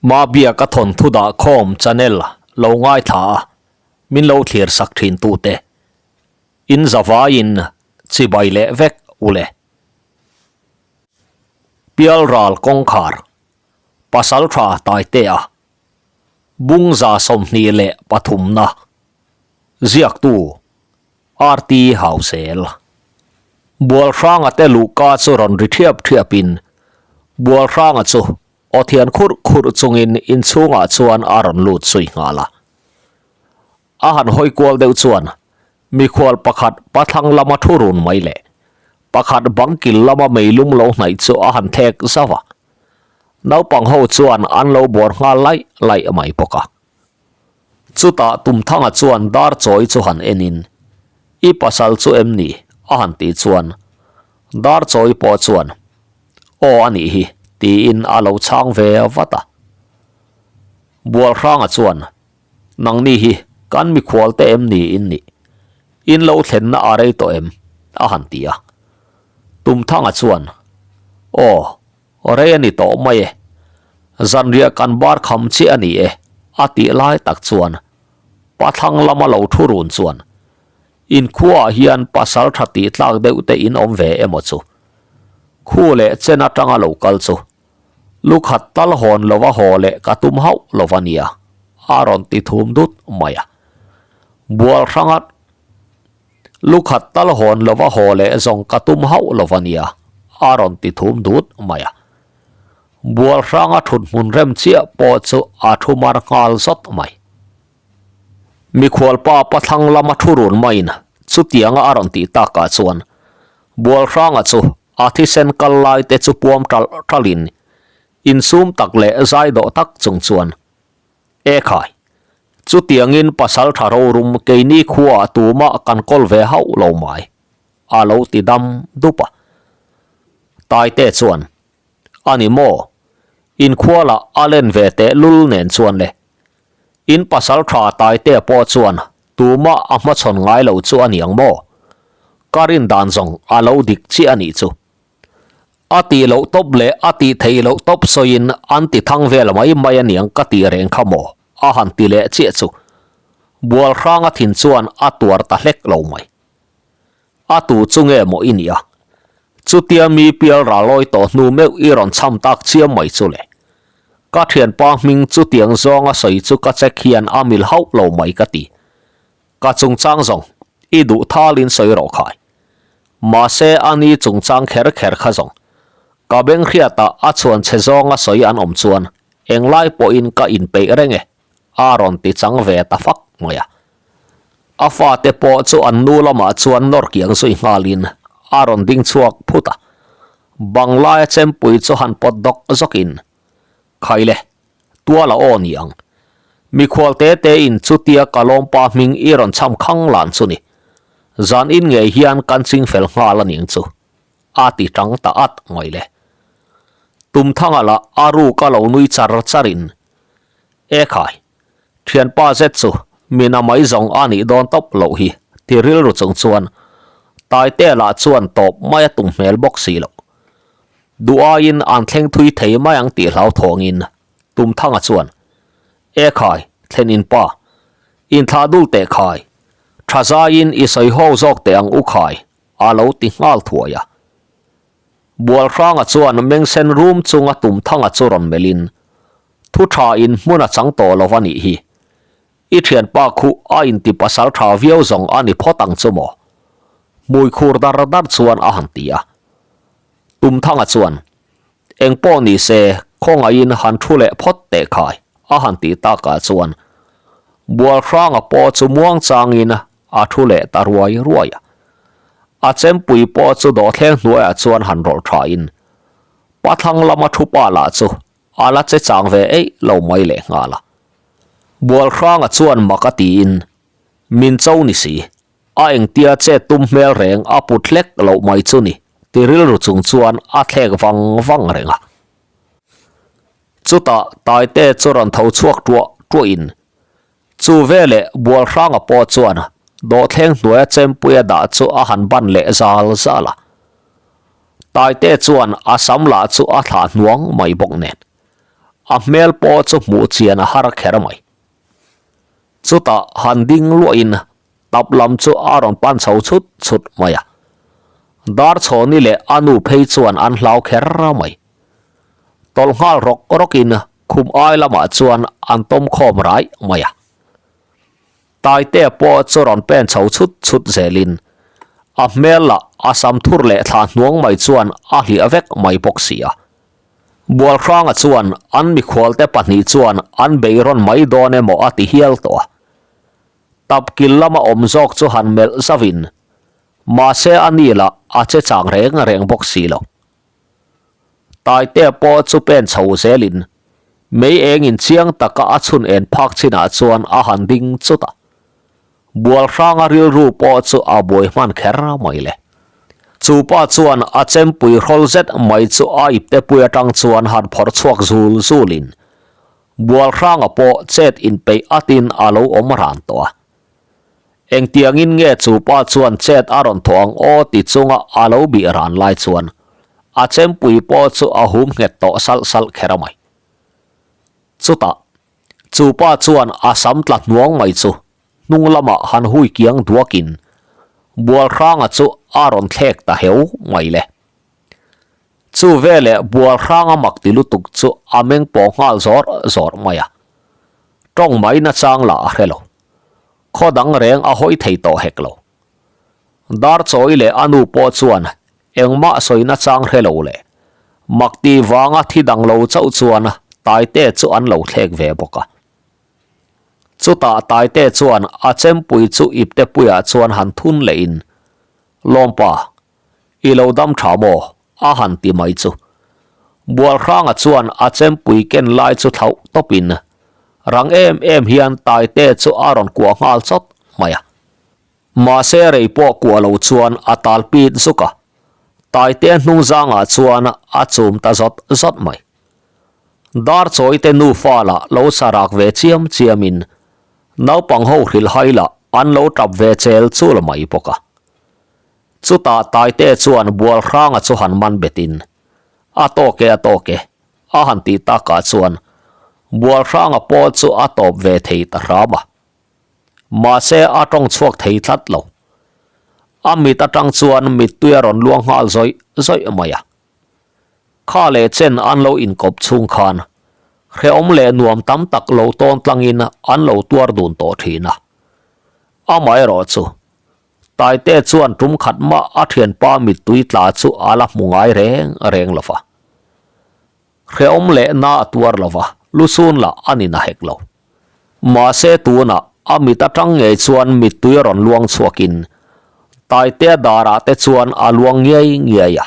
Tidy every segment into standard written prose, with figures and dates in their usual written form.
Mabiaka thawnthu dah khawm channel lo ngaithla a, min lo thlir sak thin tute in zavaiin chibai leh vek u le. Pialral kawngkhar Pasaltha Taitea Bungza 23 na ziaktu RT Hauzel. Bualhranga te luhka chu rawn ri thiap thiapin Bualhranga chu aw thian khurh khurh chungin inchhungah chuan a rawn lut zui nghal a. A han hawi kual deuh chuan mikhual pakhat pathlang lama thu run mai leh pakhat bangkil lama meilum lo hnaih chu a han thek zauh a. Naupang ho chuan an lo bawr nghal laih laih mai bawk a. Chutah Tumthanga chuan dar chawi chu han enin, I pasal chu em ni? a han tih chuan dar chawi pawh chuan, Aw a nih hi, tiin a lo chhang ve vat a. Bualhranga chuan, Nangni hi kan mikhual te em ni in nih? In lo thlenna a rei tawh em? a han ti a. Tumthanga chuan, Aw, Rei a ni tawh mai e. Zanriah kan bar kham chiah a ni e, a tih lai tak chuan pathlang lama lo thu run chuan inkhuaah hian pasal tha tih tlak deuh te in awm ve emaw chu. Khu leh chen atanga lo kal chu lukhat tal hawn lova haw leh ka tum hauh lova nia, a rawn ti thum dut mai a. Bual hranga Lukhat tal hawn lova haw leh zawng ka tum hauh lova nia, a rawn ti thum dut mai a. Bual hranga thut hmun rem chiah pawh chu a thu mar nghal zawt mai. Mikhualpa pathlang lama thu run maiin chutianga a rawn tih takah chuan Bual hranga chu a thisen kal lai te chu puam ṭalh ṭalhin insum tak leh zai dawh tak chung chuan E khai, chutiangin pasal tha rorum keini khuaah tumah kan kawl ve hauh lo mai, a lo ti dam dup a. Taite chuan, A ni maw? Inkhualah a len ve teh lul nen chuan le. In pasal tha Taitea pawh chuan tumah a hmachhawn ngai lo chu a ni ang maw? Ka rin dan zawng a lo dik chiah a nih chu. A tih loh tawp leh a tih theih loh tawp sawiin an ti thang vel mai mai aniang ka tih reng kha maw? a han ti leh chiah chu Bualhranga thin chuan a tuar ta hlek lo mai. A tu chu nge maw i nia? Chutia mi pial ralawi tawh hnu meuh i rawn cham tak chiam mai chu le. Ka thianpa hming chutiang zawnga sawi chu ka check hian a mil hauh lo mai ka ti. Ka chungchang zawng, i duh thalin sawi rawh khai. Mahse a ni chungchang kher kher kha zawng. Ka beng hriatah a chhuan chhe zawnga sawi an awm chuan englai pawhin ka inpeih reng e, a rawn ti chang ve ta fak mai a. A fate pawh chu an nu lamah chuan nawr kiang zui nghalin a rawn ding chhuak phut a. Banglaia chempui chu han pawt dawk zawkin, Khaile, Tuala aw ni ang. Mikhual te te in chutia ka lawmpa hming i rawn chham khang lan chu ni. Zan in ngei hian kan ching fel nghal a ning chu. A ti tang ta at mai le. Tumthanga lah a ruk a lo nui char char in, E khai, thianpa zet chu mina mai zawng a nih dawn tawp loh hi ti rilru chung chuan Taite lah chuan tawp mai a tum hmel bawk si loh. Duh aiin an thleng thui thei mai ang tih hlauthawngin Tumthanga chuan, E khai, thlen in pa, inthlah dul teh khai, tha zaiin i sawi ho zawk teh ang u khai, a lo ti nghal thuai a. Bualhranga chuan mengsen rum chunga Tumthanga chu rawn melhin, Thu tha in hmun a chang tawh lo va nih hi. I thianpa khu a inti pasal tha viau zawng a ni phawt ang chu maw? Hmui khur dar dar chuan a han ti a. Tumthanga chuan, Eng pawh ni se, khawngaihin han thu leh phawt teh khai, a han tih takah chuan Bualhranga pawh chu muang changin a thu leh ta ruai ruai a. A chempui pawh chu dawhthleng hnuaiah chuan han rawlh thain Pathlang lama thu pa lah chu a la che chang ve eih lo mai leh nghal a. Bualhranga chuan mak a tiin, Min cho ni si, a engtia chet tum hmel reng a put hlek loh mai chu ni, ti rilru chung chuan a thlek vang vang reng a. Chutah Taite chu rawn tho chhuak tuah tuahin, chu veleh Bualhranga pawh chuan dawhthleng hnuaia chempuia dah chu a han ban leh zal zal a. Taite chuan a sam lah chu a thlah hnuang mai bawk nen. A hmel pawh chu hmuh chian a har kher mai. Chutah han ding luahin tap lam chu a rawn pan chho chhut chhut mai a. Darchhawni leh a nu phei chuan an hlau kher mai. Tawlh nghal rawk rawkin khum ai lamah chuan an tawm khawm raih mai a. Taitea pawh chu rawn pen chho chhut chhut zelin a hmel lah a sam thur leh thla hnuang mai chuan a hliah vek mai bawk si a. Bualhranga chuan an mikhualte pahnih chuan an bei rawn mai dawn emaw a ti hial tawh a. Tapkil lama awm zawk chu han melh zauhin mahse a ni lah a che chang reng reng bawk si lo. Taitea pawh chu pen chho zelin mei engin chiang taka a chhun en phak chinah chuan a han ding chut a. Bualhranga rilru pawh chu a buai hman kher mai le. Chu pa chuan a chempui hrawl zet mai chu a ipte pui atang chuan han phawrh chhuak zul zulin Bualhranga pawh chet inpeih atin a lo awm ran tawh a. Engtiangin nge chu pa chuan chet a rawn thawh ang aw ti chunga a lo bih ran lai chuan a chempui pawh chu a hum nghet tawh salh salh kher a mai. Chutah, chu pa chuan a sam tla hnuang mai chu hnung lamah han hui kiang duakin Bualhranga chu a rawn thlek ta heu mai le. Chu veleh Bualhranga mak ti lutuk chu a meng pawh nghal zawr zawr mai a. Tawng mai nachang lah a hre lo. Khaw dang reng a hawi thei tawh hek lo. Darchawi leh a nu pawh chuan engmah sawi nachang hre lo leh mak ti vanga thi dang lo chauh chuan Taite chu an lo thlek ve bawk a. Chutah Taite chuan a chempui chu iptepuiah chuan han thun lehin, Lawmpa, I lo dam tha maw? a han ti mai chu. Bualhranga chuan a chempui ken lai chu thlauh tawpin rang em em hian Taite chu a rawn kuah nghal chawt mai a. Mahse rei pawh kuah lo chuan a tal pit zuk a, Taite hnung zangah chuan a chum ta zawt zawt mai. Darchawite nufa lah lo sarak ve chiam chiamin naupang ho hrilhhai lah an lo tap ve chel chul mai bawk a. Chutah Taite chuan Bualhranga chu han man betin, A tawk e, a tawk e, a han tih takah chuan Bualhranga pawh chu a tawp ve thei ta hram a. Mahse a tawng chhuak thei tlat lo. A mit atang chuan mittui a rawn luang nghal zawih zawih mai a. Kha leh chen an lo inkawp chhung khan hrehawm leh nuam tam tak lo tawn tlangin an lo tuar dun tawh thin a. Amaherawh chu Taite chuan tum khat mah a thianpa mittui tla chu a la hmu ngai reng reng lo va. Hrehawm leh na a tuar lo va, lusun lah a ni na hek lo. Mahse tunah a mit atang ngei chuan mittui a rawn luang chhuakin Taitea darah te chuan a luang ngiai ngiai a.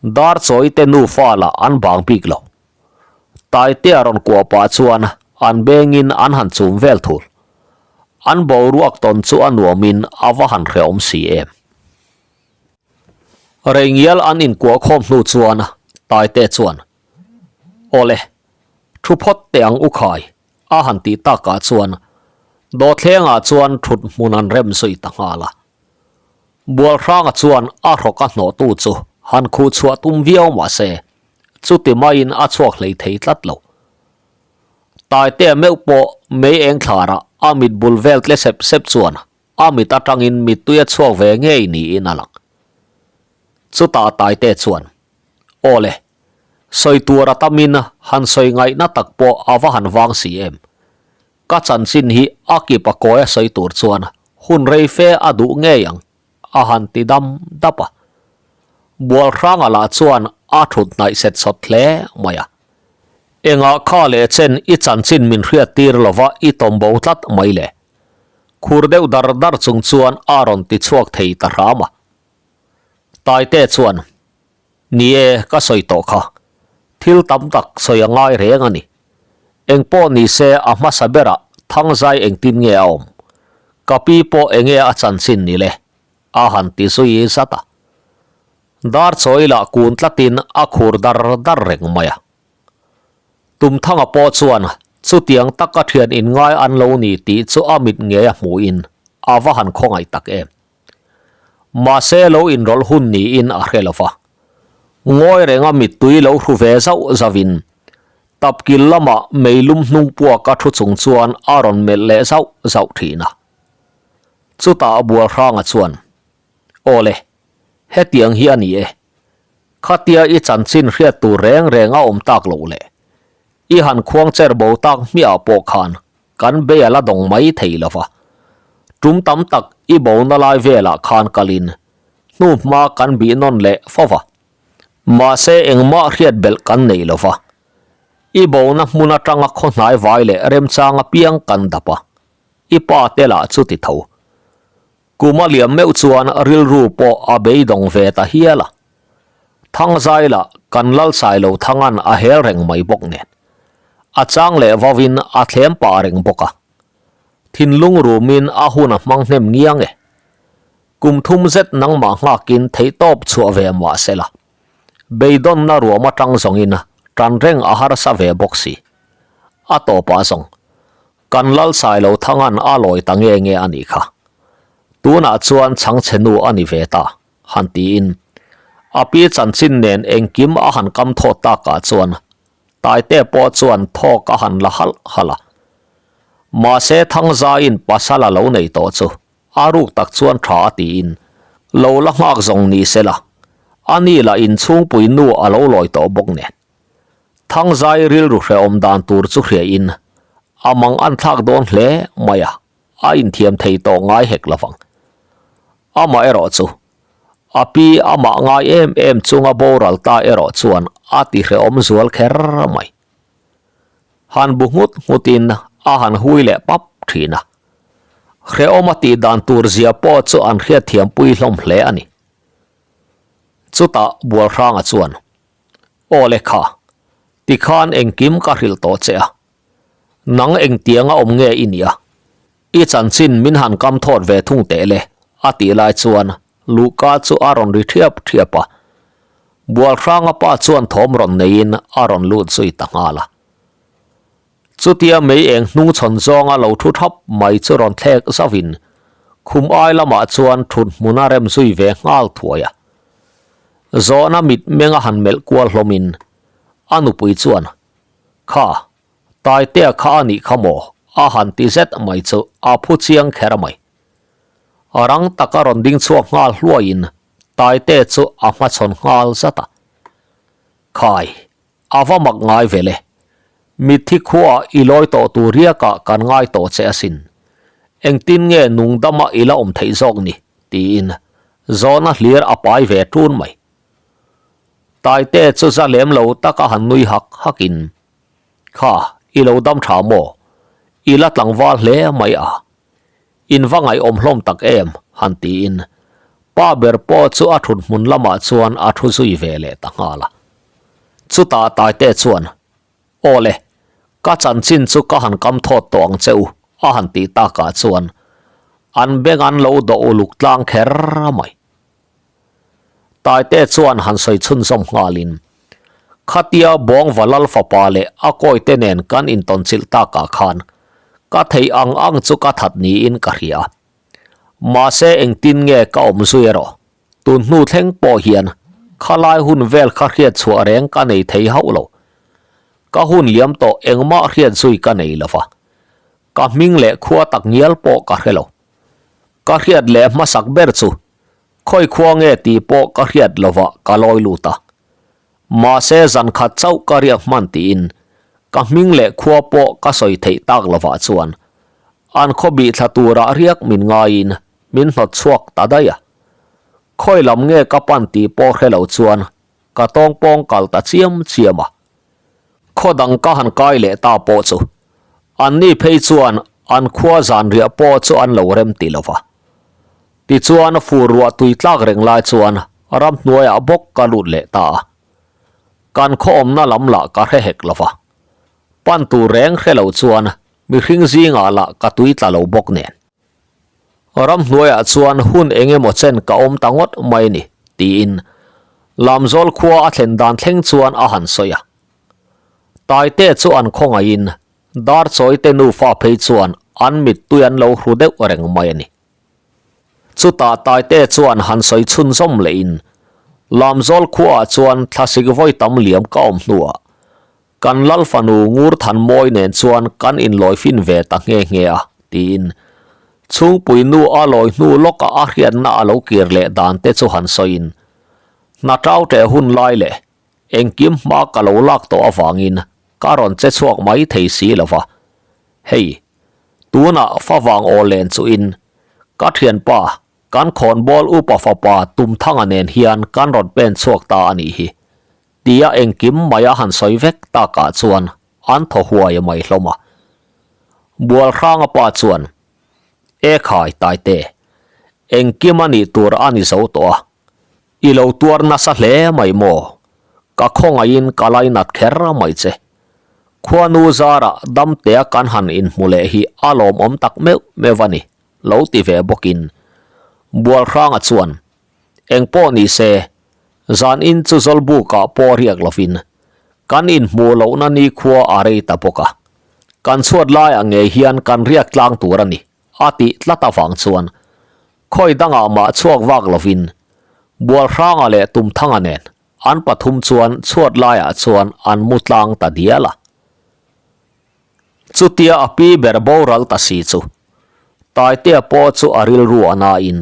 Darchawite nufa lah an bang bik lo. Taitea rawn kuah pah chuan an bengin an han chum vel thul. An boruak tawn chu a nuamin a va han hrehawm si em. Reingial an inkuah khawm hnu chuan Taitea chuan, Awle, thu phawt teh ang u khai, a han tih takah chuan dawthlengah chuan thut hmun an rem zui ta nghal a. Bualhranga chuan a hrawk a hnawhtu chu han khuh chhuah tum viau mah se, chuti maiin a chhuak hlei thei tlat lo. Taitea meuh pawh mei eng thlarah a mit bul vel tle sep sep chuan a mit atangin mittui a chhuak ve ngei niin a lang. Chutah Taitea chuan, Aw le, sawi tur a tamin han sawi ngaihna tak pawh a va han vang si em? Ka chanchin hi a kip a kawi a sawi tur chuan hun rei fe a duh ngei ang, a han ti dam dap a. Bualhranga lah chuan a thut hnaih set sawt hle mai a. Engah kha leh chen i chanchin min hriat tir lova i tawm bo tlat mai le. Khur deuh dar dar chung chuan a rawn ti chhuak thei ta hram a. Taite chuan, Ni e, ka sawi tawh kha. Thil tam tak sawi a ngai reng a ni. Eng pawh ni se a hmasa berah Thangzai engtin nge a awm? Ka pi pawh enge a chanchin ni le? A han ti zui zat a. Darchawi lah kun tlatin a khur dar dar reng mai a. Tumthanga pawh chuan chutiang taka thian inngai an lo ni tih chu a mit ngei a hmuhin a va han khawngaih tak em. Mahse lo inrawlh hun niin a hre lo va. Ngawi renga mittui lo hru ve zauh zauhin. Tapkil lamah meilum hnung puaka thu chung chuan a rawn melh leh zauh zauh thin a. Chutah Bualhranga chuan, Aw le, hetiang hi a ni e. Khatia i chanchin hriat tur reng reng a awm tak loh le. I han khuang cher bo tak hmiah pawh khan kan bei a la dawng mai thei lo va. Tum tam tak i bona lai velah khan kalin hnu hma kan bih nawn leh fo va. Mahse engmah hriat belh kan nei lo va. I bona hmun atanga khaw hnai vai leh remchang apiang kan dap a. I pa te lah chu ti tho. Kum a liam meuh chuan rilru pawh a beidawng ve ta hial a. Thangzai lah kan lalsai lo thangan a hel reng mai bawk nen. A chang leh vauin a thlem pah reng bawk a. Thinlung rumin a hun a hmang hnem ngiang e. Kum thum zet nangmah nghakin theihtawp chhuah ve mah sela. Beidawnna ruam atang zawngin tan reng a harsa ve bawk si. A tawpah zawng Kan lalsai lo thangan a lawi ta nge nge a nih kha. Tunah chuan chhangchhe nu a ni ve ta, han tiin. A pi chanchin nen engkim a han kam thawt takah chuan Taite pawh chuan thawk a han la halh halh a. Mahse Thangzaiin pasal a lo nei tawh chu a ruk tak chuan tha a tiin lo la nghak zawng ni sela, a ni lah inchhungpui nu a lo lawi tawh bawk nen. Thangzai rilru hrehawm dan tur chu hriain a mang an thlak dawn hle mai a, a inthiam thei tawh ngai hek lovang. Amah erawh chu a pi amah ngai em em chunga boral ta erawh chuan a ti hrehawm zual kher mai. Han bu nghut nghutin a han hui leh pap thin a. Hrehawm a tih dan tur zia pawh chu an hriatthiampui hlawm hle a ni. Chutah Bualhranga chuan Aw le kha, tikhan engkim ka hrilh tawh che a. Nang engtianga awm nge i nia? I chanchin min han kam thawt ve thung teh le, a tih lai chuan Luhka chu a rawn ri thiap thiap a. Bualhranga pa chuan thawm rawn neiin a rawn lut zui ta nghal a. Chutia mei eng hnung chhawn zawnga lo thu thap mai chu rawn thlek zauhin khum ai lamah chuan thut hmun a rem zui ve nghal thuai a. Zawhna mit menga han melh kual hlawmin a nupui chuan, Kha, Taitea kha a nih kha maw? a han ti zet mai chu a phu chiang kher mai. Rang taka rawn ding chhuak nghal hluaiin Taitea chu a hmachhawn nghal zat a. Khai, A va mak ngai ve le. Mitthi khuaah i lawi tawh tur riakah kan ngai tawh che asin. Engtin nge nung dama i la awm theih zawk ni? tiin zawhna hlir a pai ve ṭun mai. Taite chu za lem lo taka han nui hak hakin, Kha, i lo dam ṭha maw? I la tlangval hle mai a. In va ngaihawm hlawm tak em? han tiin pa ber pawh chu a thut hmun lamah chuan a thu zui ve leh ta nghal a. Chutah Taite chuan, Aw le, ka chanchin chu ka han kam thawt tawh ang che u, a han tih takah chuan an beng an lo dawh uluk tlang kher mai. Taite chuan han sawi chhunzawm nghalin, Khatia Bawngva Lal fapa leh a kawite nen kan intawnchilh takah khan ka theih ang ang chu ka that niin ka hria. Mahse engtin nge ka awm zui erawh, tun hnu thleng pawh hian khalai hun vel kha hriat chhuah reng ka nei thei hauh lo. Ka hun liam tawh engmah hriat zui ka nei lo va, ka hming leh khua tak ngial pawh ka hre lo. Ka hriat leh hmasak ber chu khawi khua nge tih pawh ka hriat lovah ka lawi lut a. Mahse zan khat chauh ka riak hman tiin ka hming leh khua pawh ka sawi theih tak lovah chuan an khaw bih thla turah riak min ngaiin min hnawt chhuak ta daih a. Khawi lam nge ka pan tih pawh hre lo chuan ka tawng pawng kal ta chiam chiam a. Khaw dang ka han kai leh ta pawh chu anni phei chuan an khua zan riah pawh chu an lo rem ti lo va. Tichuan fur ruah tui tlak reng lai chuan ramhnuaiah bawk ka lut leh ta a. Kan khaw awmna lam lah ka hre hek lo va. Pan tur reng hre lo chuan mihring zingah lah ka tui tla lo bawk nen. Ramhnuaiah chuan hun eng emaw chen ka awm ta ngawt mai ni, tiin Lamzawl khua a thlen dan thleng chuan a han sawi a. Taite chu an khawngaihin Darchawite nufa phei chuan an mittui an lo hru deuh reng mai a ni. Chutah Taite chuan han sawi chhunzawm lehin Lamzawl khuaah chuan thlasik vawi tam liam ka awm hnuah. Kan Lal fanu Ngurthanmawi nen chuan kan inlawi fin ve ta nghe nghe a, tiin Chhungpui nu a lawi hnu lawka a hriatna a lo kir leh dan te chu han sawiin, Hna tau teh hun lai leh engkim hma ka lo lak tawh avangin ka rawn che chhuak mai thei si lo va. Hei, tunah favang aw len chuhin ka thianpa kan khawnbawl upa fapa Tumthanga nen hian kan rawn pen chhuak ta a nih hi. Tia engkim mai a han sawi vek takah chuan an thaw huai mai hlawm a. Bualhranga pa chuan, E khai Taite, engkim a nih tur a ni zo tawh a, i lo tuar nasa hle mai maw? Ka khawngaihin ka lainat kher mai che. Khuanu zarah damtea kan han inhmu leh hi a lawmawm tak meuh meuh a ni, lo ti ve bawkin Bualhranga chuan, Engpawh ni se, zan in chu Zawlbukah pawh riak lovin kan inhmuh lohna nikhua a rei ta bawk a, kan chhuat laiah ngei hian kan riak tlang tur a ni, a tih tlat avang chuan khawi dangah mah chhuak vak lovin Bualhranga leh Tumthanga nen an pathum chuan chhuat laiah chuan an mu tlang ta dial a. Chutia a pi ber boral ta si chu Taitea pawh chu a rilru a nain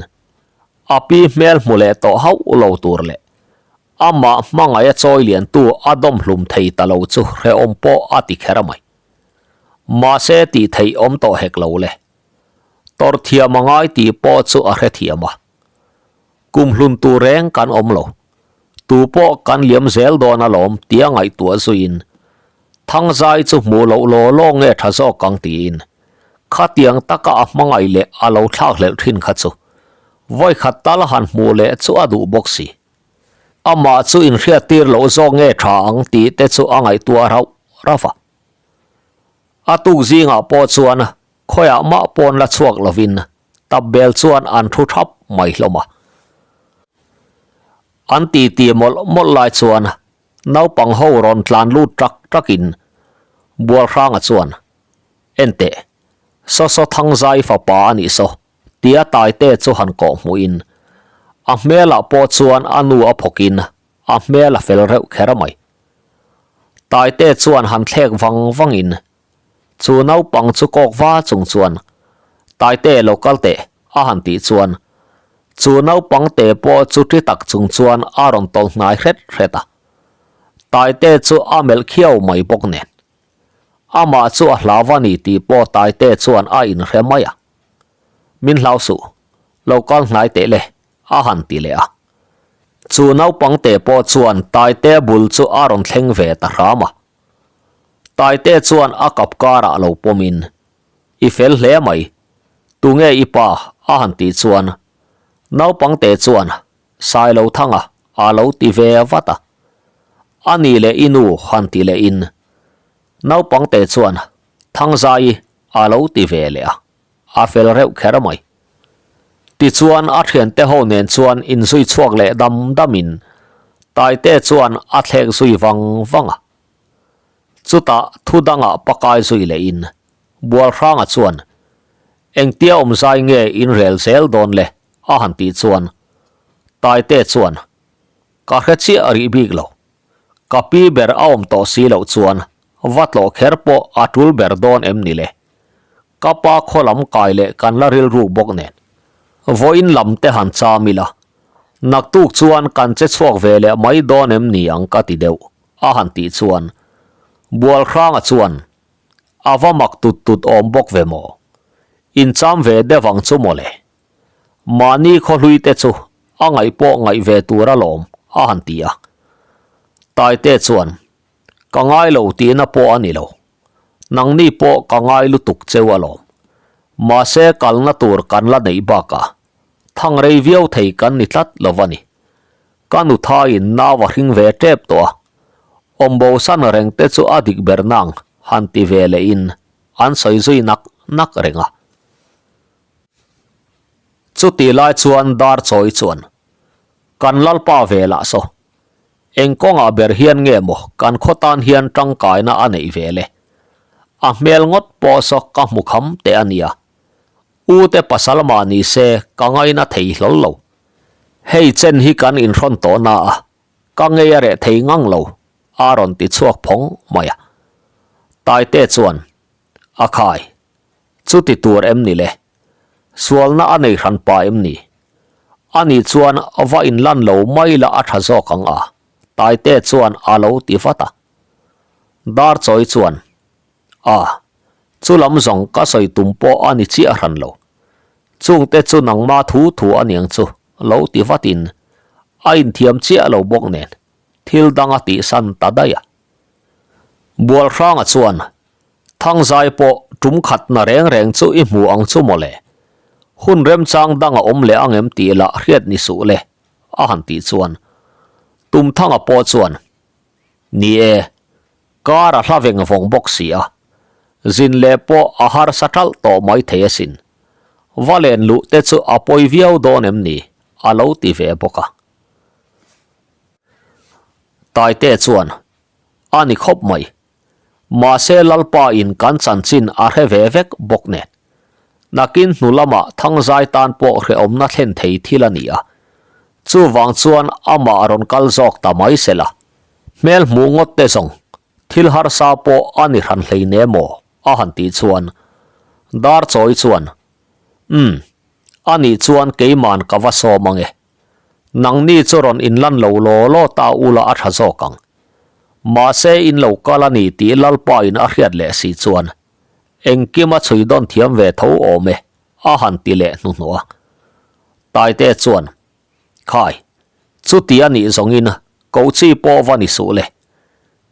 A pi hmel hmu leh tawh hauh lo tur leh amah hmangaih a chawi liantu a dawm hlum thei ta lo chu hrehawm pawh a ti kher mai. Mahse tih theih awm tawh hek lo le. Tawrh thiam a ngai tih pawh chu a hrethiam a. Kum hlun tur reng kan awm lo. Tu pawh kan liam zel dawn alawm tia ngaihtuah zuiin Thangzai chu hmuh loh law law nge tha zawk ang tiin khatiang taka a hmangaih leh a lo thlak hlelh thin kha chu vawikhat tal han hmuh leh chu a duh bawk si. Amah chu inhriattir loh zawk nge tha ang tih te chu a ngaihtuah rauh rauh a. A tuk zingah pawh chuan khawiah mah pawn la chhuak lovin tap bel chuan an thu thap mai hlawm a. An titi mawlh mawlh lai chuan Naupang ho rawn tlan lut ṭak ṭakin Bualhranga chuan, Enteh, saw saw Thangzai fapa a nih saw, tia Taite chu han kawh hmuhin a hmelah pawh chuan a nu a phawkin a hmel a fel reuh kher mai. Taite chuan han thlek vang vangin Chu naupang chu kawk va chung chuan, Taite lo kal teh, a han tih chuan, chu naupang te pawh chu ṭi tak chung chuan a rawn tawlh hnai hret hret a. Taite chu a melh khiau mai bawk nen. Amah chu a hlau a ni tih pawh Taite chuan a inhre mai a. Min hlau suh, lo kal hnai teh le, a han ti leh a. Chu naupang te pawh chuan Taite bul chu a rawn thleng ve ta hram a. Taite chuan a kap karah lo pawmin, I fel hle mai, tunge i pa? a han tih chuan naupangte chuan Sailothanga a lo ti ve vat a. A ni leh i nu han ti lehin naupangte chuan Thangzai a lo ti ve leh a, a fel reuh kher mai. Tichuan a thiante ho nen chuan inzui chhuak leh dam damin Taite chuan a thlek zui vang vang a. Chutah thu dangah pakai zui lehin Bualhranga chuan, Engtia awm zai nge in rel zel dawn le? a han tih chuan Taite chuan, Ka hre chiah rih bik lo. Ka pi ber a awm tawh si loh chuan va tlawh kher pawh a tul ber dawn em ni le? Ka pa khaw lam kai leh kan la rilruk bawk nen vawiin lam te han cham ila, naktuk chuan kan che chhuak ve leh mai dawn em ni ang ka ti deuh a han tih chuan Bualhranga chuan a va mak tut tut awm bawk ve maw? Incham ve deuh ang chu mawle. Mahni khawhlui te chu a ngaih pawh ngaih ve tur alawm a han ti a. Taite chuan Ka ngai lo tihna pawh a ni lo. Nangni pawh ka ngai lutuk cheu alawm. Mahse kalna tur kan la neih bakah thang rei viau thei kan ni tlat lo va ni. Ka nuthaiin nau a hring ve tep tawh a, awmbo san reng te chu a dik ber nang han ti ve lehin an sawi zui nak nak reng a. Chutih lai chuan dar chawi chuan kan lalpa ve lah saw Eng kawngah ber hian nge maw kan khaw tan hian tangkaina a neih ve le? A hmel ngawt pawh saw ka hmu kham teh a nia. U te pasal mah ni se ka ngaina thei hlawl lo. Hei chen hi kan inhrawn tawh na a, ka ngei a reh thei ngang lo, a rawn ti chhuak phawng mai a. Taite chuan, A khai, chuti tur em ni le? Sualna a nei hran pa em ni? Ani chuan va inlan lo mai la a tha zawk ang a, Taite chuan a lo ti vat a. Darchawi chuan, A, chu lam zawng ka sawi tum pawh a ni chiah hran lo. Chungte chu nangma thu thu a niang chu lo ti vatin a inthiam chiah lo bawk nen thil dang a tihsan ta daih a. Bualhranga chuan, Thangzai pawh tum khatna reng reng chu i hmu ang chu mawle. Hun remchang dang a awm leh ang em tih lah hriat ni suh le, a han tih chuan Tumthanga pawh chuan, Ni e, kar a hla veng vawng bawk si a, zin leh pawh a harsa ṭalh tawh mai thei asin. Va len luh te chu a pawi viau dawn em ni? a lo ti ve bawk a. Taite chuan, A ni khawp mai. Mahse Lalpa in kan chanchin a hre ve vek bawk nen. Nakin hnu lamah Thangzai tan pawh hrehawmna thlen thei thil a ni a. Chuvang chuan amah a rawn kal zawk ta mai se la. Hmel hmuh ngawt te zawng, thil harsa pawh a ni hran hleine maw? a han tih chuan Darchawi chuan, Umm, a nih chuan keiman ka va sawm ang e. Nangni chu rawn inlan lo law law ta ula a tha zawk ang. Mahse in lo kal a ni tih Lalpa in a hriat leh si chuan engkim a chhui dawn thiam ve tho awm e a han ti leh hnuhnawh a. Taite chuan, Khai, chuti a nih zawngin koh chi pawh va ni suh le.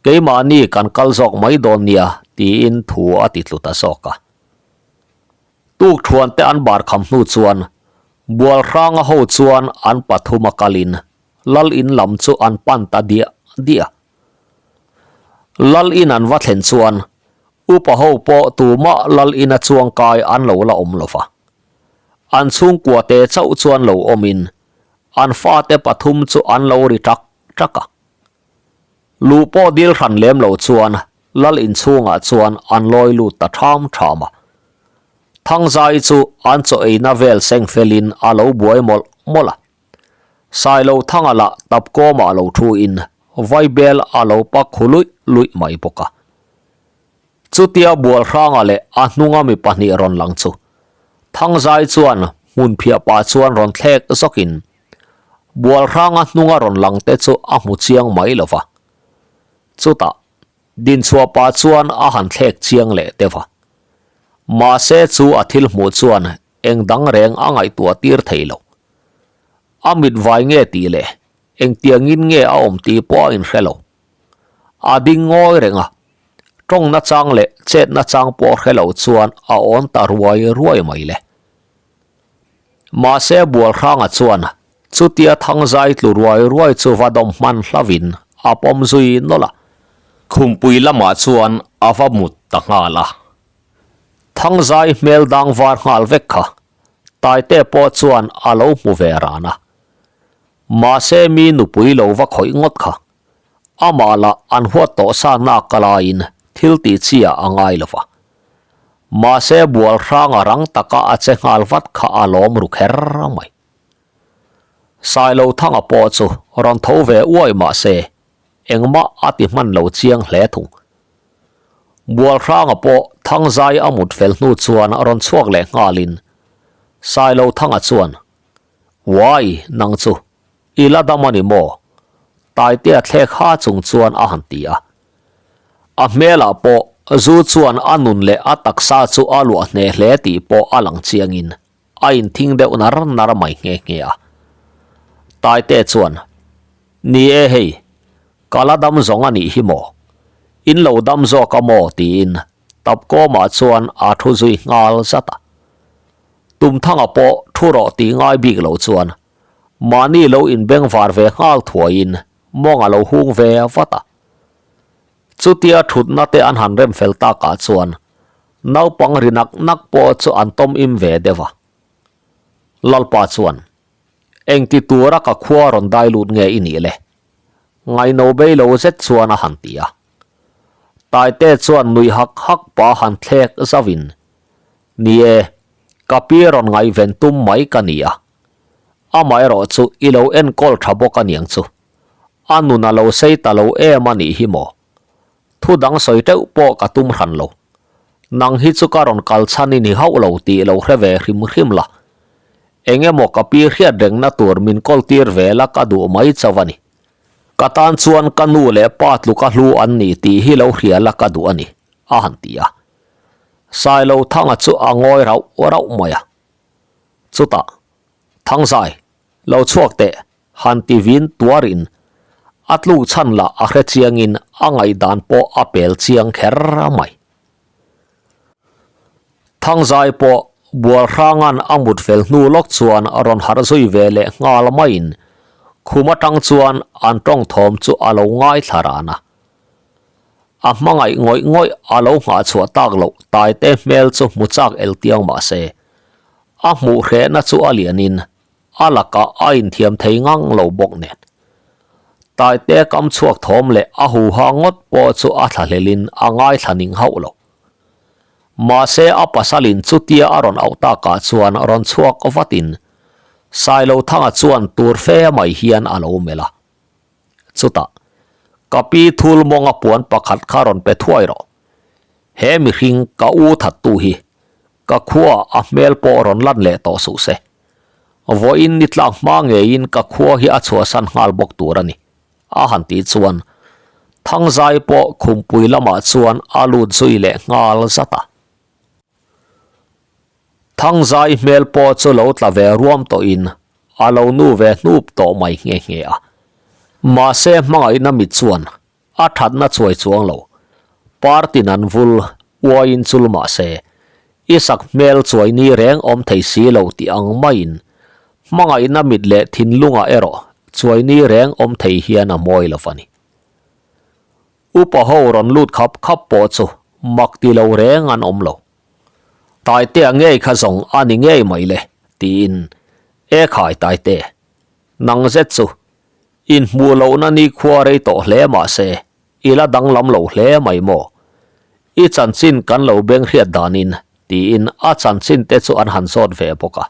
Keimahni kan kal zawk mai dawn nia tiin thu a ti tlu ta zawk a. Tukthuante an bar kham hnu chuan Bualhranga ho chuan an pathum a kalin Lal in lam chu an pan ta diah diah. Lal in an va thlen chuan upa ho pawh tumah Lal ina chuangkai an lo la awm lo va. An chhungkua te chauh chuan lo awmin an fate pathum chu an lo ri ṭak ṭak a. Luh pawh dil hran lem lo chuan Lal inchhungah chuan an lawi lut ta ṭham ṭham a. Thangzai chu an chaw eina vel seng felin a lo buai mawlh mawlh a. Sailo Thanga lah tapkawmah lo thuin Vaibel a lo pak khu luih luih mai bawk a. Chutia Bualhranga leh a hnunga mi pahnih rawn lang chu Thangzai chuan hmunphiah pah chuan rawn thlek zawkin Bualhranga hnunga rawn lang te chu a hmu chiang mai lo va. Chutah Dinchhuah pah chuan a han thlek chiang leh deuh a. Mahse chu a thil hmuh chuan eng dang reng a ngaihtuah tir thei lo. A mit vai nge tih leh engtiangin nge a awm tih pawh a inhre lo. A ding ngawi reng a, tawng nachang leh chet nachang pawh hre lo chuan a awn ta ruai ruai mai le. Mahse Bualhranga chuan chutia thangzai tlu ruai ruai chu va dawm hman hlavin a pawm zui nawlh a. Khumpui lamah chuan a va mut ta nghal a. Thangzai hmel dang var nghal vek kha Taite pawh chuan a lo hmu ve ran a. Mahse mi nupui lo va khawih ngawt kha. Amah lah an huat tawh sa nak ka laiin thil tih chi ah a ngai lo va. Mahse bual hrang a rang taka a che nghal vat kha a lawm ru kher mai. Sailothanga pawh chu rawn tho ve uai mahse engmah a ti hman lo chiang hle thung. Bual hranga pawh Thangzai a mut fel hnu chuan rawn chhuak leh nghalin Sailothanga chuan, Uai, nang chu I la dam a ni maw? Taitea thlek ha chung chuan a han ti a. A hmelah pawh zu chuan a nun leh a taksa chu a luah hneh hle tih pawh a lang chiangin a inthing deuh nar nar mai nghe nghe a. Taitea chuan, Ni e hei, ka la dam zawng a nih hi maw? In lo dam zawk a maw? tiin Tapkawmah chuan a thu zui nghal zat a. Tumthanga pawh thu rawh tih ngai bik lo chuan Mahni lo inbengvar ve nghal thuaiin mawng a lo hung ve vat a. Chutia thutna te an han rem fel takah chuan naupang ri nak nak pawh chu an tawm im ve deuh a. Lalpa chuan, Engti tura ka khua rawn dai lut nge i nih le? Ngaino bei lo zet chuan a han ti a. Taite chuan nui hak hak pah han thlek zauhin, Ni e, ka pi rawn ngaihven tum mai ka ni a. Amaherawh chu i lo enkawl tha bawk aniang chu. A nun a lo sei ta lo em a nih hi maw? Thu dang sawi teuh pawh ka tum hran lo. Nang hi chu ka rawn kal chhan i ni hauh lo tih lo hre ve hrim hrim la. Eng emaw ka pi hriat rengna tur min kawl tir ve la ka duh mai chauh a ni. Ka tan chuan ka nu leh pa tluka hlu an ni tih hi lo hria la ka duh a ni, a han ti a. Sailothanga chu a ngawi rauh rauh mai a. Chutah, Thangzai, lo chhuak teh, han ti vin tuarin a tluk chhan lah a hre chiangin a ngaihdan pawh a pel chiang kher mai. Thangzai pawh Bualhranga'n a mut fel hnu lawk chuan rawn harh zui ve leh nghal maiin khum atang chuan an tawng thawm chu a lo ngaithla ran a. A hmangaih ngawih ngawih a lo nghah chhuah tak loh Taite hmel chu hmu chak el tiang mah se a hmuh hrehna chu a lianin a lakah a inthiam thei ngang lo bawk nen. Taite kam chhuak thawm leh a huha ngawt pawh chu a thlahlelin a ngaithla ning hauh lo. Mahse a pasalin chutia a rawn auh takah chuan rawn chhuak vatin Sailothanga chuan tur fe mai hian a lo melh a. Chutah, Ka pi thul mawnga puan pakhat kha rawn pe thuai rawh. He mihring ka u thattu hi Ka khua a hmel pawh rawn lan leh tawh suh se. Vawiin ni tlak hma ngeiin ka khua hi a chhuahsan nghal bawk tur a ni, a han tih chuan Thangzai pawh khumpui lamah chuan a lut zui leh nghal zat a. Thangzai hmel pawh chu lo tla ve ruam tawhin a lo nu ve hnup tawh mai nghe nghe a. Mahse hmangaihna mit chuan A thatna chuai chuang lo. Party nan vul uaiin chul mah se, i sak hmel chuai ni reng awm thei si lo tih ang maiin hmangaihna mit leh thinlungah erawh chuai ni reng awm thei hian a mawi lo va ni. Upa ho rawn lut khap khap pawh chu mak ti lo reng an awm lo. Taitea ngei kha zawng a ni ngei mai le tiin, E khai Taite, nang zet chu Inhmuh lohna nikhua rei tawh hle mah se, i la danglam lo hle mai maw? I chanchin kan lo beng hriat danin, tiin a chanchin te chu an han zawt ve bawk a.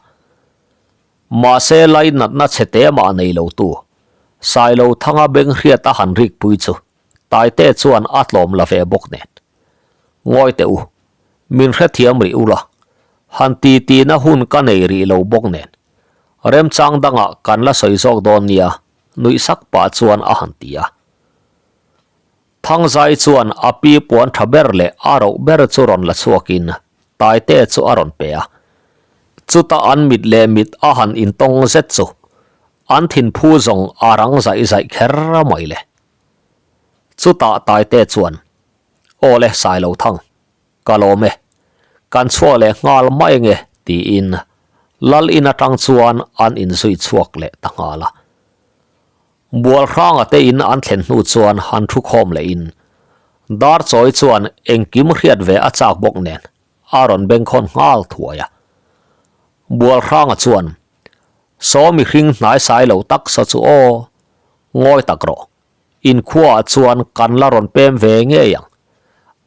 Mahse lainatna chhe te mah nei lo tu, Sailothanga beng hriat a han rikpui chu Taite chuan a tlawm la ve bawk nen. Ngawi teh u, min hrethiam rih ula, han titina hun ka nei rih lo bawk nen. Remchang dangah kan la sawi zawk dawn nia, nuih sak pah chuan a han ti a. Thangzai chuan a pi puan tha ber leh a roh ber chu rawn la chhuakin Taite chu a rawn pe a. Chuta an mit leh mit a han intawng zet chu an thinphu zawng a rang zaih zaih kher mai le. Chutah Taite chuan, Aw le Sailothang, Ka lawm e, kan chhuak leh nghal mai nge tiin Lal in atang chuan an inzui chhuak leh ta nghal a. Bualhranga te in an thlen hnu chuan han thu khawm leh in Darchawi chuan engkim hriat ve a chak bawk nen a rawn bengkhawn nghal thuai a. Bualhranga chuan, Saw mihring hnaisai lo tak saw chu aw, ngawi tak rawh. Inkhuaah chuan kan la rawn pem ve ngei ang.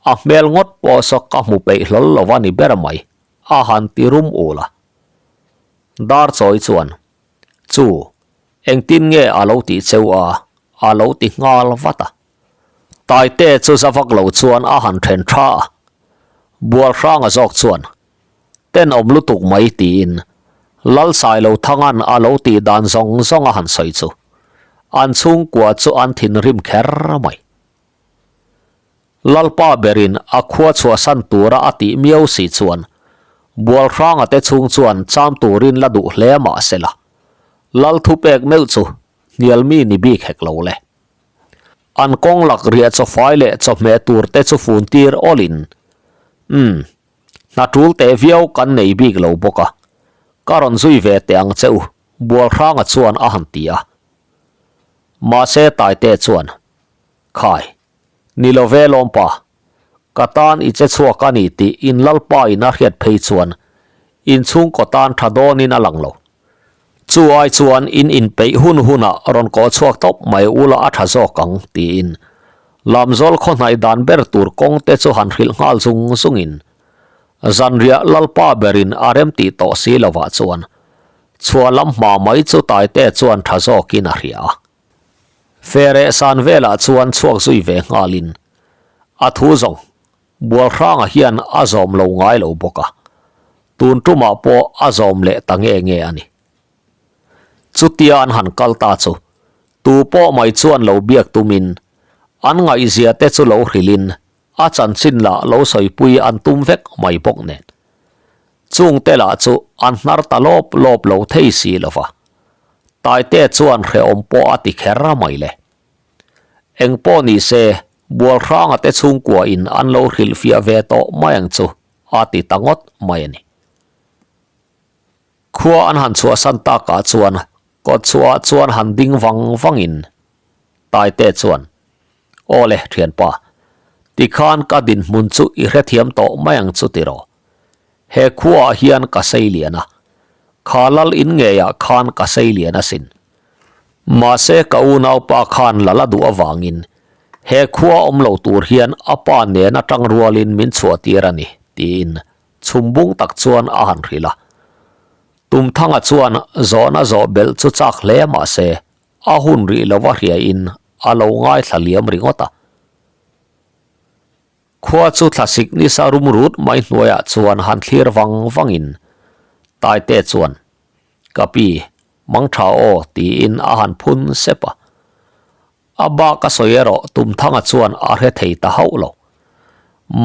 A hmel ngawt pawh saw ka hmu peih hlawl lo a ni ber mai, a han ti rum ul a. Darchawi chuan, Chu, engtin nge a lo tih cheu a? a lo ti nghal vat a. Taite chu za vak lo chuan a han then tha a. Bualhranga zawk chuan, Tenawm lutuk mai tiin Lalsailothang'an a lo tih dan zawng zawng a han sawi chu an chhungkua chu an thinrim kher mai. Lalpa berin a khua chhuahsan tura a tih miau si chuan Bualhranga te chhung chuan cham turin la duh hle mah sela Lal thupek meuh chu hnial mi ni bik hek lo le. An kawng lak riah chawfai leh chawhmeh tur te chu fun tir awlin umm Hna tul teh viau kan nei bik lo bawk a, ka rawn zui ve teh ang che u, Bualhranga chuan a han ti a. Mahse Taite chuan, Khai, ni lo ve lawmpa, ka tan i che chhuak a ni tih in Lalpa in a hriat phei chuan inchhungkaw tan tha dawnin a lang lo. Chu ai chuan in inpeih hun hunah rawn kawh chhuak tawp mai ula a tha zawk ang, tiin Lamzawl khaw hnaih dan ber tur kawng te chu han hrilh nghal zung zungin zanriah Lalpa berin a remtih tawh si lovah chuan chhuah lam hma mai chu Taite chuan tha zawkin a hria a. Fereh san velah chuan chhuak zui ve nghalin. A thu zawng Bualhranga hian a zawm lo ngai lo bawk a, tun tumah pawh a zawm leh ta nge nge a ni. Chutia an han kal ta chu tu pawh mai chuan lo biak tumin an ngaihzia te chu lo hrilhin a chanchin lah lo sawipui an tum vek mai bawk nen. Chungte lah chu an hnar ta lawp lawp lo thei si lo va, Taite chuan hrehawm pawh a ti kher mai le. Eng pawh ni se, Bualhranga te chhungkua in an lo hrilhfiah ve tawh mai ang chu a ti ta ngawt mai a ni. Khua an han chhuahsan takah chuan kawtchhuahah chuan han ding vang vangin Taite chuan, Aw le thianpa, tikhan ka dinhmun chu i hrethiam tawh mai ang chu tiraw? He khuaah hian ka sei lian a, kha lal in ngeiah khan ka sei lian asin. Mahse ka unaupa khan lal a duh avangin he khua awm lo tur hian a pa nen atang rualin min chhuahtir a ni, tiin chhum bung tak chuan a han hrilh a. Tumthanga chuan zawhna zawh belh chu chak hle mahse a hun rih lova hriain a lo ngaithla liam ringawt a. Khua chu thlasik nisa rum rut mai hnuaiah chuan han thlir vang vangin Taite chuan, Ka pi, mang tha aw tiin a han phun sep a. A bak a sawi erawh Tumthanga chuan a hre thei ta hauh lo.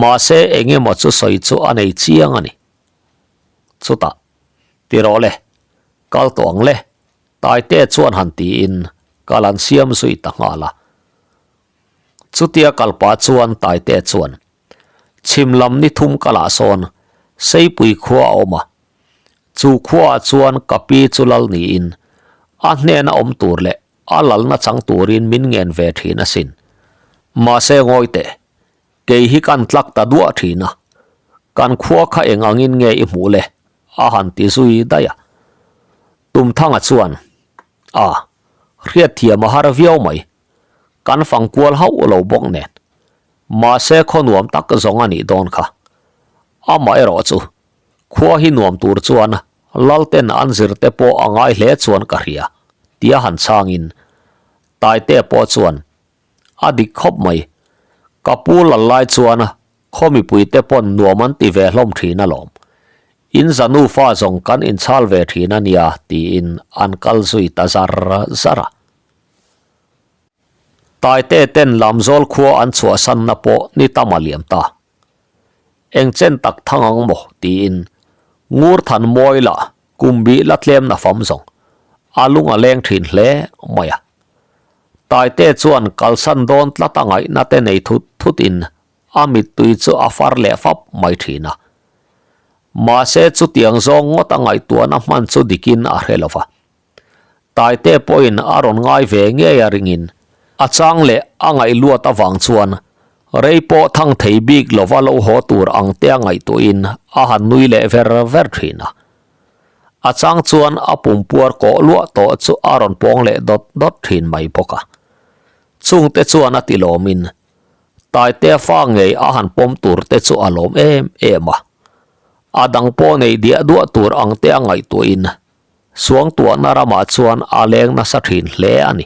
Mahse eng emaw chu sawi chu a nei chiang a ni. Chutah, Ti rawh le, kal tawh ang le, Taite chuan han tiin kal an siam zui ta nghal a. Chutia kalpa chuan Taite chuan, Chhim lam ni thum kalah sawn Seipui khua a awm a. Chu khuaah chuan ka pi chu lal niin a hnena awm tur leh a lalna chang turin min ngen ve thin asin. Mahse ngawi teh, kei hi kan tlak ta duah thin a. Kan khua kha eng angin nge i hmuh le? a han ti zui daih a. Tumthanga chuan, A, hriatthiam a har viau mai. Kan fang kual hauh lo bawk nen. Mahse khaw nuam tak zawng a nih dawn kha. Amah erawh chu khua hi nuam tur chuan Lalten an zir te pawh a ngai hle chuan ka hria tia han chhangin Taite pawh chuan a dik khawp mai. Ka pu lal lai chuan khaw mipui te pawn nuam an ti ve hlawm thin alawm. In za nufa zawng kan inchhal ve thin a nia tiin an kal zui ta zar zar a. Taite ten Lamzawl khua an chhuahsanna pawh ni tam a liam ta. Eng chen tak thang ang maw tiin Ngur than mawi lah kum bih la tlem na fam zawng a lung a leng thin hle mai a. Taite chuan kalsan dawn tlat a ngaihna te nei thut thut in a mittui chu a far leh fap mai thin a. Mahse chutiang zawng ngawt a ngaihtuahna hman chu dikin a hre lo va. Taite pawhin a rawn ngai ve ngei a ringin a chang leh a ngaih luat avang chuan rei pawh thang thei bik lova lo haw tur ang te a ngaihtuahin a han nui leh ver ver thin a. A chang chuan a pumpuar kawh luah tawh chu a rawn pawng leh dawt dawt thin mai bawk a. Chungte chuan a ti lawmin Taite fa ngei a han pawm tur te chu a lawm em em a. A dang pawh nei diah duah tur ang te a ngaihtuahin Suangtuahna ramah chuan a leng nasa thin hle a ni.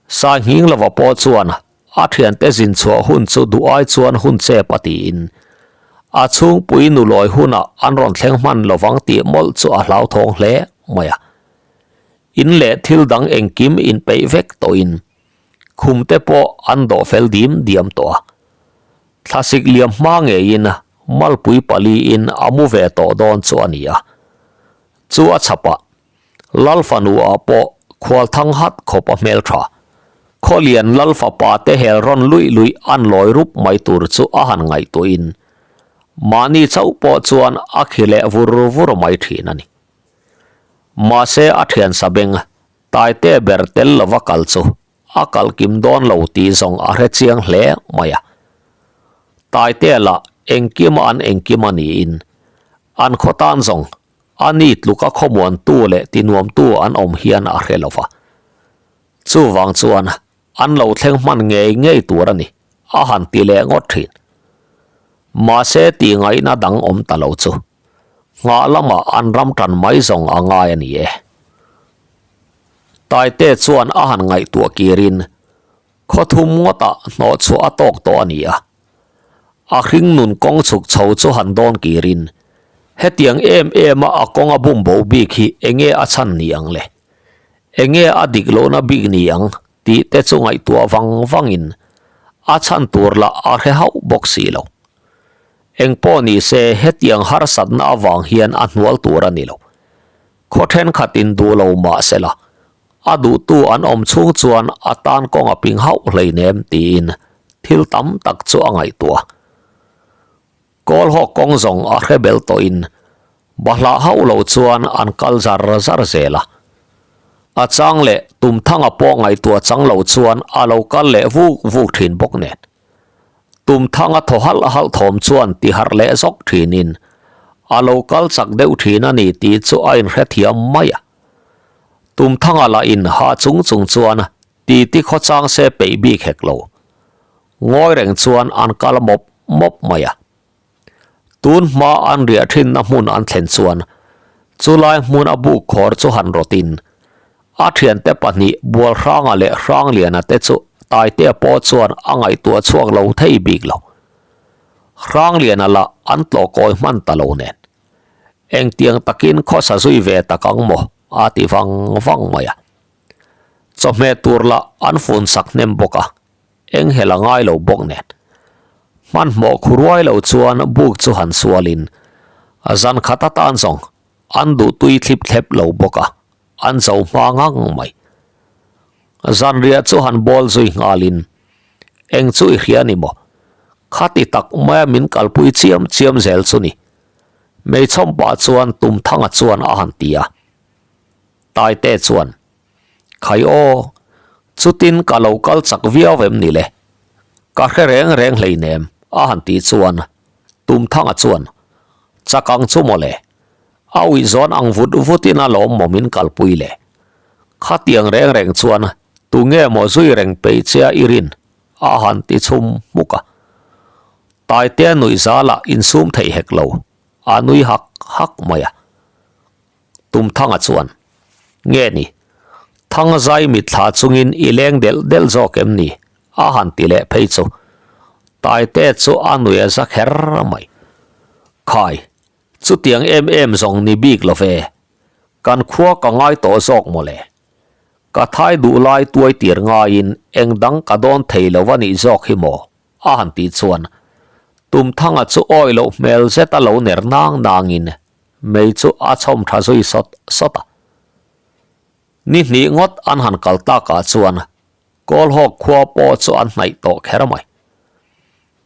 Sainghing lova pawh chuan a thiante zin chhuah hun chu duh ai chuan hun chep a tiin a chhungpui nulawi hunah an rawn thleng hman lovang tih mawlh chu a hlauthawng hle mai a. In leh thil dang engkim inpeih vek tawhin khum te pawh an dawh fel dim diam tawh a. Thlasik liam hma ngeiin malpui paliin a mu ve tawh dawn chu a ni a. Chu a chhapah Lal fanu-ah pawh khual thang hat khawp a hmel tha. Khawlian Lal fapa te hel rawn luih luih an lawi rup mai tur chu a han ngaihtuahin mahni chauh pawh chuan a khi leh vur vur mai thin a ni. Mahse a thian sabeng Taite ber tel lova kal chu a kal kim dawn lo tih zawng a hre chiang hle mai a. Taite lah engkima an engkim a niin an khaw tan zawng a ni tluka khawmuantu leh tinuamtu an awm hian a hre lo va. Chuvang chuan an lo thleng hman ngei ngei tur a ni a han ti leh ngawt thin. Mahse tih ngaihna dang awm ta lo chu nghah lamah an ram tan mai zawng a ngai a ni e. Taite chuan a han ngaihtuah kirin. Khaw thum ngawtah hnawh chhuah a tawk tawh a ni a. A hring nun kawng chhuk chho chu han dawn kirin, hetiang em em a a kawng a bum bo bik hi enge a chhan ni ang le? Enge a dik lohna bik ni ang tih te chu ngaihtuah vang vangin a chhan tur lah a hre hauh bawk si lo. Engpawh ni se hetiang harsatna avang hian a hnual tur a ni lo. Khaw thenkhat in duh lo mah sela, a duhtu an awm chhung chuan a tan kawng a ping hauh hleinem tiin thil tam tak chu a ngaihtuah. Kawlhawk kawng zawng a hre bel tawhin bahlah hauh lo chuan an kal zar zar zel a. A chang leh Tumthanga pawh ngaihtuah chang lo chuan a lo kal leh vuk vuk thin bawk nen. Tumthanga thaw halh halh thawm chuan ti harh leh zawk thinin a lo kal chak deuh thin a ni tih chu a inhrethiam mai a. Tumthanga lah in ha chung chung chuan titi khawchang se peih bik hek lo. Ngawi reng chuan an kal mawp mawp mai a. Tun hma an riah thinna hmun an thlen chuan chulai hmun a buk khawr chu han rawtin a thiante pahnih Bualhranga leh Hrangliana te chu Taitea pawh chuan a ngaihtuah chhuak lo thei bik lo. Hrangliana lah an tlawh kawi hman ta lo nen. Engtiang takin khawsa zui ve tak ang maw a ti vang vang mai a. Chawhmeh tur lah an fun sak hnem bawk a. Eng hel a ngai lo bawk nen. Hmanhmawh khu ruai lo chuan buk chu han sualin a zan khat atan zawng an duh tui thlip thlep lo bawk a, an zo hma ngang mai. Zanriah chu han bawl zui nghalin eng chu i hria ni maw? Khati tak maia min kalpui chiam chiam zel chu ni. Meichawm pah chuan Tumthanga chuan a han ti a. Taite chuan. Khai aw, chutin ka lo kal chak viau em ni le? Ka hre reng reng hleinem a han tih chuan Tumthanga chuan, Chak ang chu mawle, a uih zawn ang vut vutin a lawm maw min kalpui le? Khatiang reng reng chuan tunge maw zui reng peih che a i rin? a han ti chhum hmuk a. Taitea nuihzala insum theih hek lo, a nui hak hak mai a. Tumthanga chuan, Nge ni, Thanga zai mitthla chungin i leng delh delh zawk em ni? a han ti leh phei chu. Taite chu a nui a za kher mai. Khai, chutiang em em zawng ni bik lo ve. Kan khua ka ngai tawh zawk maw le. Ka thai duh lai tuai tir ngaiin eng dang ka dawn thei lo a nih zawk hi maw? a han tih chuan Tumthanga chu awi loh hmel zet a lo ner nang nangin Mei chu a chhawm tha zui sawt sawt a. Ni hnih ngawt an han kal takah chuan Kawlhawk khua pawh chu an hnaih tawh kher mai.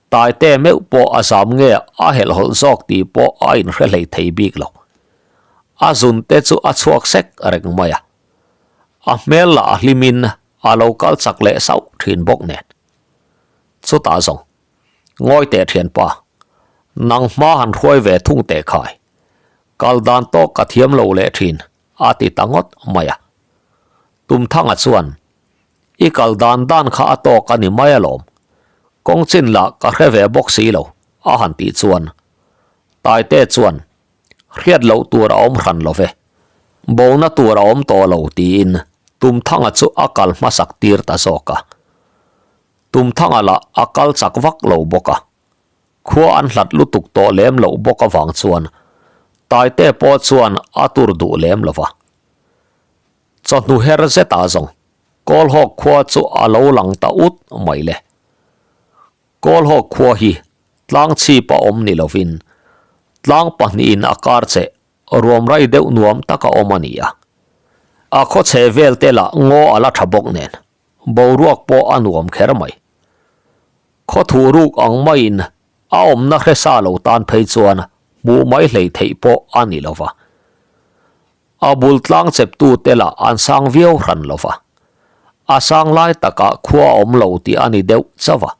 Taite meuh pawh a zam nge a helhhawlh zawk tih pawh a inhre hlei thei bik lo. A zun te chu a chhuak sek reng mai a. A hmel lah a hlimin a lo kal chak leh sauh thin bawk nen. Chutah zawng Ngawi teh thianpa, nang hma han hruai ve thung teh khai. Kal dan tawk ka thiam lo leh thin, a ti ta ngawt mai a. Tumthanga chuan, I kal dan dan kha a tawk a ni mai alawm. Kawng chin lah ka hre ve bawk si lo, a han tih chuan. Taite chuan, Hriat loh tur a awm hran lo ve. Bona tur a awm tawh lo, tiin Tumthanga chu a kal hmasak tir ta zawk a. Tumthanga lah a kal chak vak lo bawk a, khua an hlat lutuk tawh lem loh bawk avang chuan Taite pawh chuan a tur duh lem lo va. Chawhnu her zetah zawng Kawlhawk khua chu a lo lang ta ut mai le. Kawlhawk khua hi tlang chhip a awm ni lovin tlang pahnihin a kar cheh ruam rai deuh nuam tak a awm a ni a. A khaw chhe vel te lah ngaw a la tha bawk nen Boruak pawh a nuam kher mai. Khaw thuh ruk ang maiin a awmna hre sa lo tan phei chuan hmuh mai hlei theih pawh a ni lo va. A bul tlang cheptute lah an sang viau hran lo va. A sang lai takah khua a awm lo tih a ni deuh chauh a.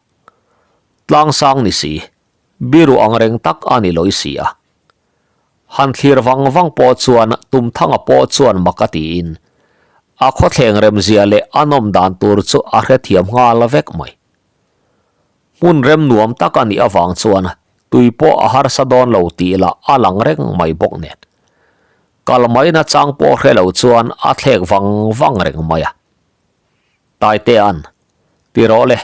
Tlang sang ni si, biru ang reng tak a ni lawi si a. Han thlir vang vang pawh chuan Tumthanga pawh chuan mak a tiin a khawthleng remzia leh a nawm dan tur chu a hrethiam nghal vek mai. Hmun rem nuam tak a nih avang chuan tui pawh a harsa dawn lo tih lah a lang reng mai bawk nen. Kal mai nachang pawh hre lo chuan a thlek vang vang reng mai a. Taitea'n. Ti rawh le,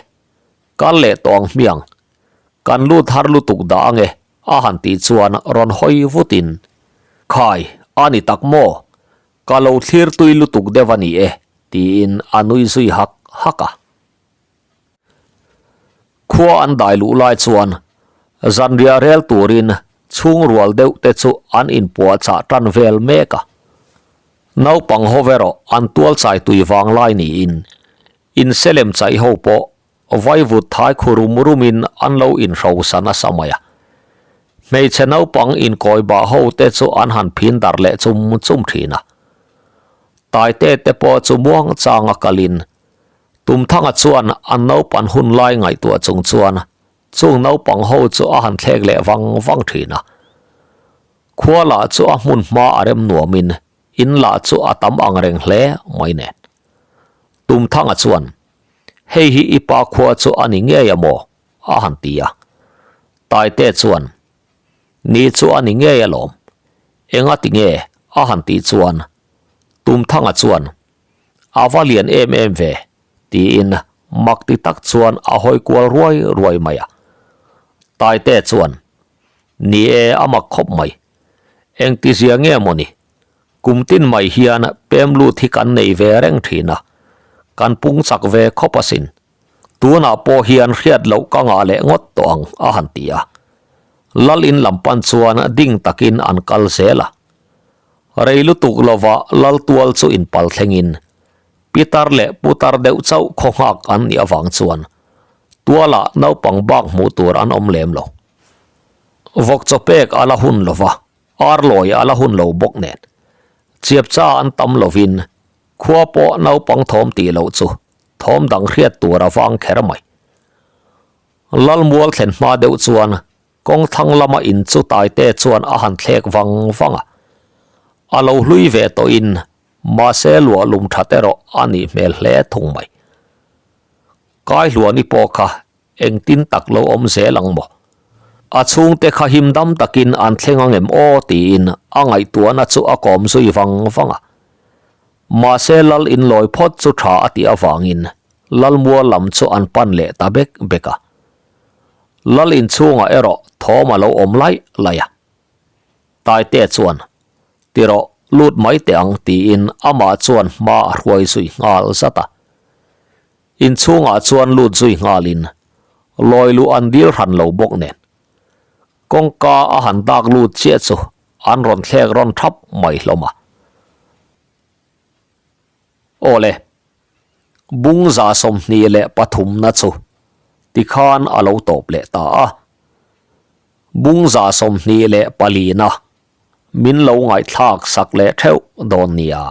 kal leh tawh ang hmiang. Kan lut har lutuk dah ange a han tih chuan rawn hawi vutin, Khai, a ni tak maw? Ka lo thlir tui lutuk deuh a ni e, tiin a nui zui hak hak a. Khua an dai luh lai chuan zanriah rel turin chhung rual deuh te chu an inpuahchah tan vel mek a. Naupang ho erawh an tual chai tui vang lai niin inselem chaih ho pawh vaivut thai khu rum rumin an lo inhrosa nasa mai a. Hmeichhe naupang inkawi bah ho te chu an han phin darh leh chum chum thin a. Taite te pawh chu muang changa kalin Tumthanga chuan an naupan hun lai ngaihtuah chung chuan chung naupang ho chu a han thlek leh vang vang thin a. Khua lah chu a hmun hma a rem nuamin in lah chu a tam ang reng hle mai nen. Tumthanga chuan, Hei hi i pa khua chu a ni ngei a maw? a han ti a. Taite chuan, Ni chu a ni ngei alawm. Enga ti nge? a han tih chuan Tumthanga chuan, A va lian em em ve, tiin mak ti tak chuan a hawi kual ruai ruai mai a. Taite chuan, Ni e, a mak khawp mai. Engtizia nge maw ni? Kum tin mai hian pem lut hi kan nei ve reng thin a, kan pung chak ve khawp asin. Tunah pawh hian hriat loh ka ngah leh ngawt tawh ang, a han ti a. Lal in lam pan chuan ding takin an kal zel a. Rei lutuk lova lal tual chu inpal thlengin pitar leh putar deuh chauh khaw nghak an nih avang chuan tualah naupang bak hmuh tur an awm lem lo. Vawk chaw pek a la hun lova, ar lawi a la hun lo bawk nen chiapcha an tam lovin khua pawh naupang thawm tih loh chu thawm dang hriat tur a vang kher mai. Lalmual thlen hma deuh chuan Kawng thlang lama in chu Taite chuan a han thlek vang vang a. A lo hlui ve tawhin mahse luah lum that erawh a nih hmel hle thung mai. Kaihluani pawh kha engtin tak lo awm zel ang maw? A chhungte kha him dam takin an thleng ang em aw tiin a ngaihtuahna chu a kawm zui vang vang a. Mahse lal inlawi phawt chu tha a tih avangin Lalmual lam chu an pan leh ta bek bek a. Lal inchhungah erawh thawm a lo awm laih laih a. Taite chuan, Ti rawh, lut mai teh ang tiin amah chuan hma a hruai zui nghal zat a. Inchhungah chuan lut zui nghalin lawi luh an dil hran lo bawk nen. Kawngka a han dak lut chiah chu an rawn thlek rawn thap mai hlawm a. Aw le, bung 23 na chu tikhan a lo tawp leh ta a. Bung 24 na min lo ngaihthlak sak leh theuh dawn nia.